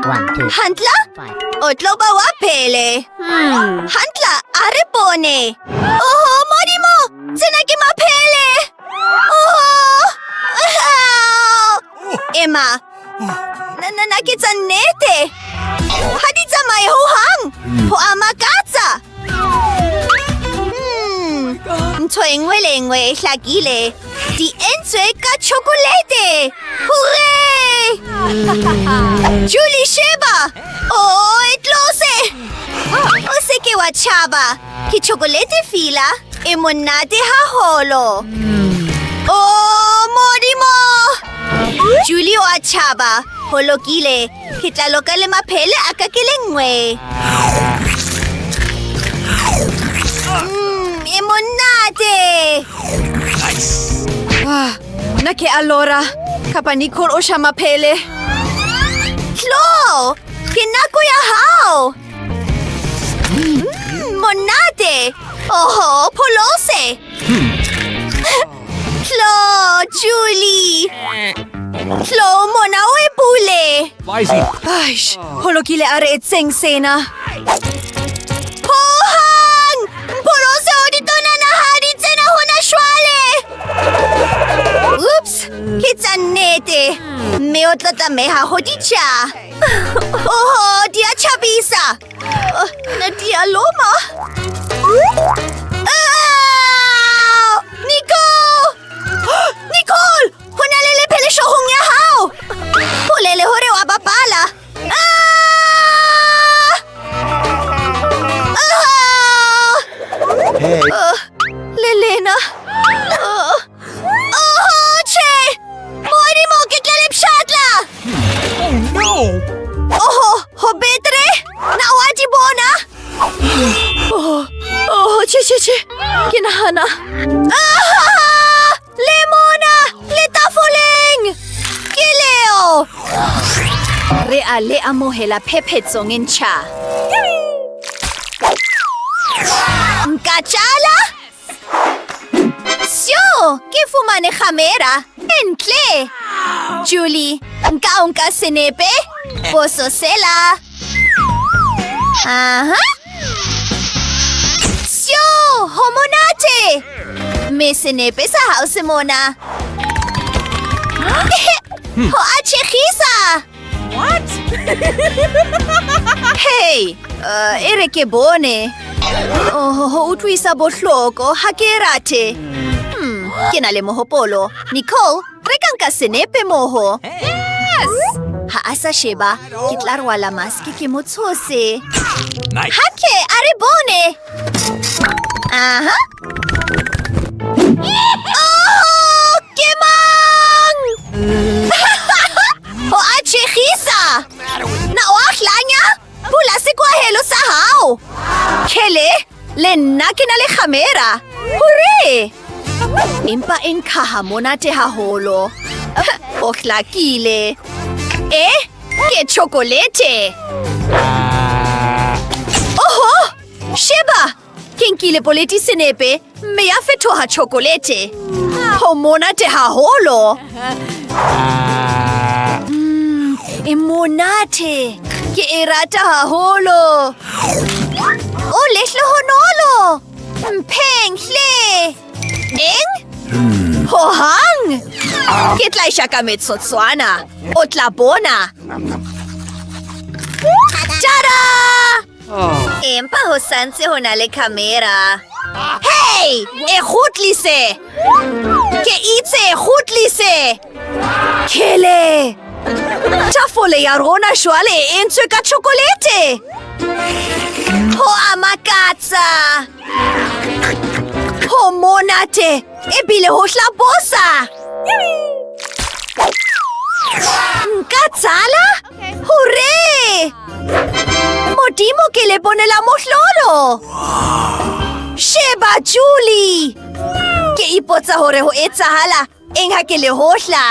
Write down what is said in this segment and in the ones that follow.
1, 2, Hantla? 5. O tlo ba wa phele. Hantla, a re bone. Oho, Modimo! Tsena ke maphele! Oho! Ema, na ke tsa nnete. Ha di tsamaye ho hang. Ho a makatsa. Ntho e nngwe le e nngwe e hlakile. Di entswe ka chokolete. Hooray! Julie, sheba! Oh, e tlose! O se ke wa tjhaba. Ke chokolete fela. E monate haholo. Oh, Modimo! Julie o a tjhaba. Ho lokile. Ke tla loka le maphele a ka ke le nngwe. E monate! Nice. Ah, nna ke a lora. Kapa Nicole o sha maphele. Tlo! Ke nako ya hao! Monate! Oho, pholose! Tlo, Julie! Tlo, mona o e bule! Lizy. Aish, ho lokile a re etseng sena. Hohang! Pholose o ditonana ha di tsena hona jwale! Oops, ke tsa nnete. Mme o tlo tlameha ho di ja. Oho, di a tjhabisa. Oh, na di a loma. Ah! Nicole! Nicole! Ho na le lephele hloohong ya hao! Bolele hore wa bapala. Ah! Ah! Hey. Le lena. Oh, oh, tjhe! Modimo, ke tla le pshatla! Oh no! Oho, ho betere? Na wa di bona? Oh, oh, tjhe, tjhe, tjhe. Ke nahana. Ah! Le mona! Le tafoleng! Ke leo! Re a le amohela phephetsong e ntjha. Nka tjala? Syo, ke fumane khamera. E ntle. Julie, nka o nka senepe? Bososela. Aha. Syo, ho monate. Mme senepe sa hao se mona. Ho a tjhegisa. What? Hey, e re ke bone. Oh, ho utlwisa bohloko, ha ke rate. Ke na le mohopolo. Nicole, re ka nka senepe moho. Yes! Ha a sa sheba, ke tla rwala maske ke mo tshose. Nice. Hantle, a re bone. Aha. Oh, ke mang? Ho a tjhegisa. Na o a hlanya? Bula sekwahelo sa hao. Khele, le nna ke na le khamera. Hore! Empa e nkha ha monate haholo. Ho hlakile. E, ke chokolete. Oho! Sheba! Ke nkile poleti senepe, mme ya fetoha chokolete. Ho monate haholo. E monate. Ke e rata haholo. O lehlohonolo. Mpheng hle. Eng? Ho hang. Ke tla isha ka metsotswana. O tla bona. Tada! Empa ho santse ho na le khamera. Hey! E kgutlise! Ke itse e kgutlise! Khele! Tafole ya rona jwale e entswe ka chokolete! Ho a makatsa! Ho monate! Ebile ho hlabosa! Nka tsala? Hore! Modimo ke le bonela mohlolo! Sheba Julie! Ke ipotsa hore ho etsahala eng ha ke le hohla.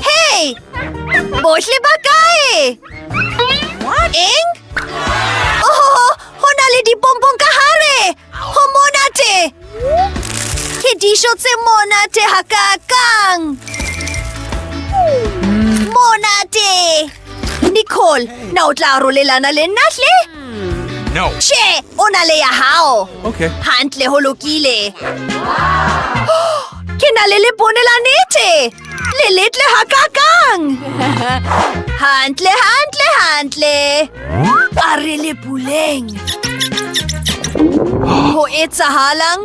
Hey! Bohle ba kae? Eng? Oho, ho na le dipompong ka hare! Ho monate! Ke dijo tse monate hakakang! Monate! Nicole, na o tla arolelana le nna hle? No. Tjhe, o na le ya hao. Okay. Hantle, ho lokile. Ke na le lebone la nete. Le letle hakakang. Hantle, hantle, hantle. A re le buleng. Ho etsahalang?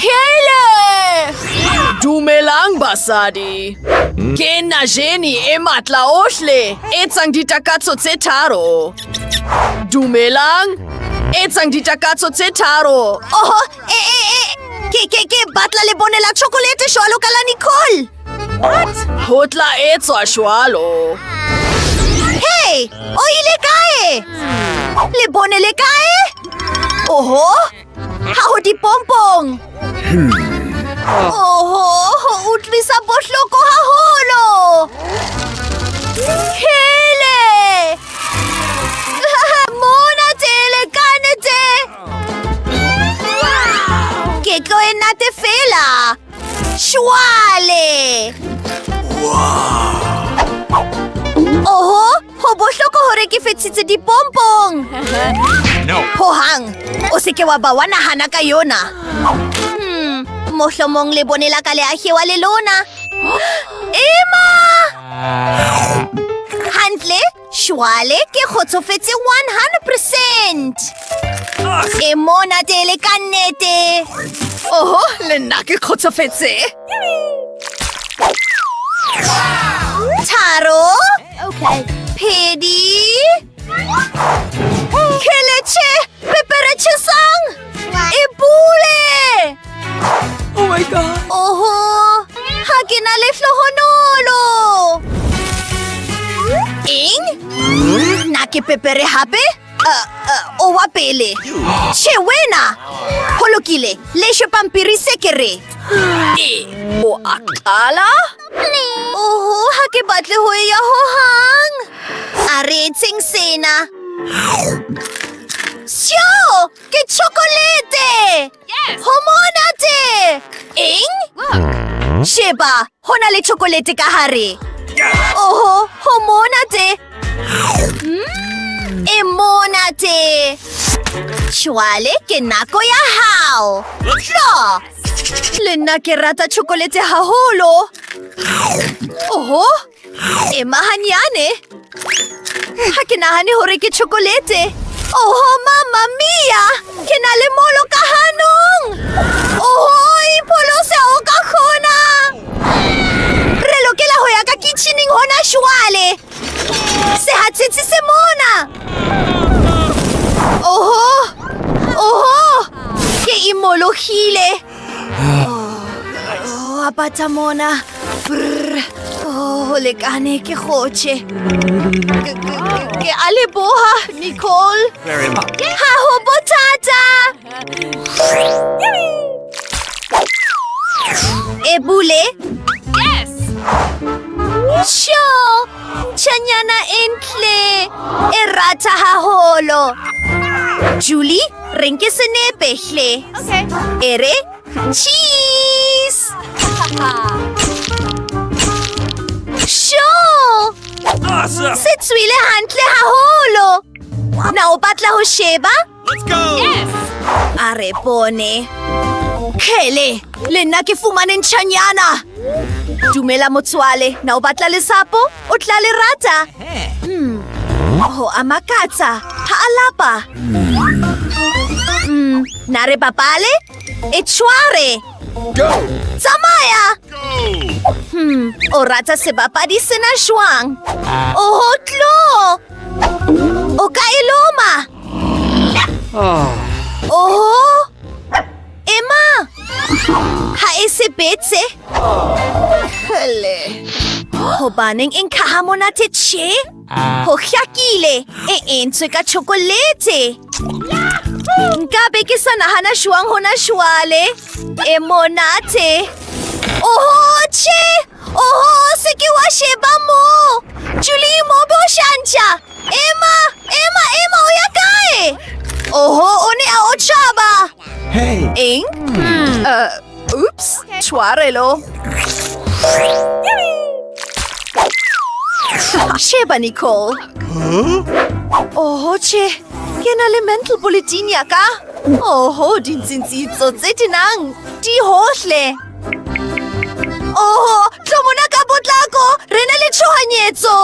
Kele! Dumelang basadi. Ke nna Jenny e matla ohle. Etsang ditakatso tse tharo. Dumelang. Etsang ditakatso tse tharo. Oho, e, e, e. Ke batla lebone la chocolate jwalo ka la Nicole. Ho tla etswa jwalo. Hey, o ile kae? Lebone le kae? Oho, ha ho dipompong. Oho, ho utlwisa bohloko haholo. Hele! Mona tele kannete. Ke tlo e natefela. Jwale. Oho, ho bohloko hore ke fetshitse dipompong. No. Hohang, o se ke wa ba wa nahana ka yona. Mohlomong lebone la ka le ahiwa le lona. Ema! Hantle, jwale ke kgotsofetse 100%. E mona tele ka nnete. Oho, le nna ke kgotsofetse. Tharo. Okay. Pedi. Keleche, pepere tjhesang. E bule. Oh my God. Oho, ha ke na lehlohonolo. Eng? Na ke pepere hape? O wa pele. Tjhe wena. Ho lokile, leswe pampiri se ke re. E, o a qala? Oho, ha ke batle ho ya hohang. A re etseng sena. Sho, ke chocolate. Yes. Ho monate. Eng? Sheba, ho na le chocolate ka hare. Oho, ho monate. E monate. Jwale ke nako ya hao. Tlo. Le nna ke rata chocolate haholo. Oho, ema hanyane. Ha ke nahane hore ke chocolate. Oho, mamma mia! Ke na le molo ka hanong. Oho, ipholose o ka kgona. Re lokela ho ya ka kitcheneng hona jwale. Sehatsetsi se mona. Oho, oho, ke imolohile. Oh, a bata mona. Brr. Oh, lekane ke kgotjhe. Ke a leboha, Nicole. Very much. Ha ho bothata. E bule. Yes. Sho, ntjhanyana e ntle. E rata haholo. Julie, re nke senepe hle. Okay. E re, cheese. Sho! Awesome. Se tswile hantle haholo. Na o batla ho sheba? Let's go. Yes. A re bone. Khele, le nna ke fumane ntjhanyana. Dumela motswale, na o batla lesapo? O tla le rata. Ho a makatsa, ha a lapa. Na re bapale? E tshware. Go. Tsamaya. Go. O rata sebapadi sena jwang? Oho, tlo. O ka e loma. Oho. Ema. Ha e sebetse. Hele. Hobaneng e nkha ha monate tjhe? Ho hlakile, e entswe ka chocolate. Nka be ke sa nahana jwang hona jwale. E monate. Oho, tjhe! Oho, se ke wa sheba mo. Julie, mo bo shantja. Ema, ema, ema, o ya kae? Oho, o ne a o tjhaba. Hey. Eng? Oops, tshwarelo. Sheba, Nicole. Oho, tjhe. Ke na le mental bulletin ya ka. Oho, dintsintsitso tse tenang. Di hohle. Oho, tlo mona ka potlako. Re na le tshohanyetso.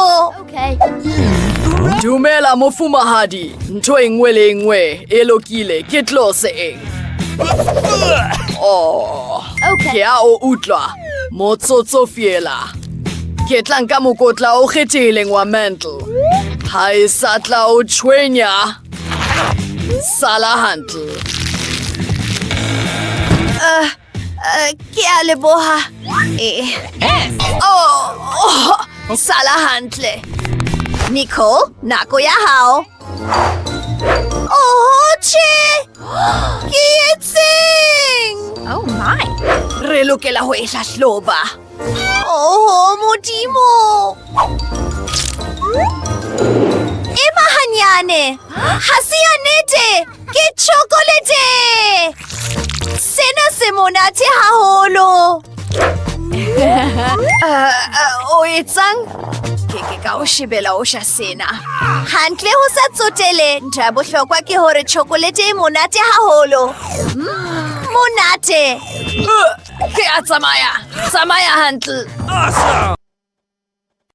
Okay. Dumela mofumahadi. Ntho e nngwe le e nngwe e lokile. Ke tlose eng? Oh. Okay. Ke a o utlwa. Motsotso feela. Ke tla nka mokotla o kgethehileng wa mantle. Ha e sa tla o tshwenya. Sala hantle. Ke a leboha. Eh. Oh, oh, sala hantle. Nicole, nako ya hao. Oho, tjhe. Ke etseng? Oh my. Re lokela ho e hlahloba. Oho, Modimo. Ema hanyane. Ha se ya nnete. Ke chokolete. Sena se monate haholo. O etsang? Ke ke ka o shebela o sha sena. Hantle ho sa tsotele, ntho ya bohlokwa ke hore chokolete e monate haholo. Monate. Ke a tsamaya. Tsamaya hantle. Awesome!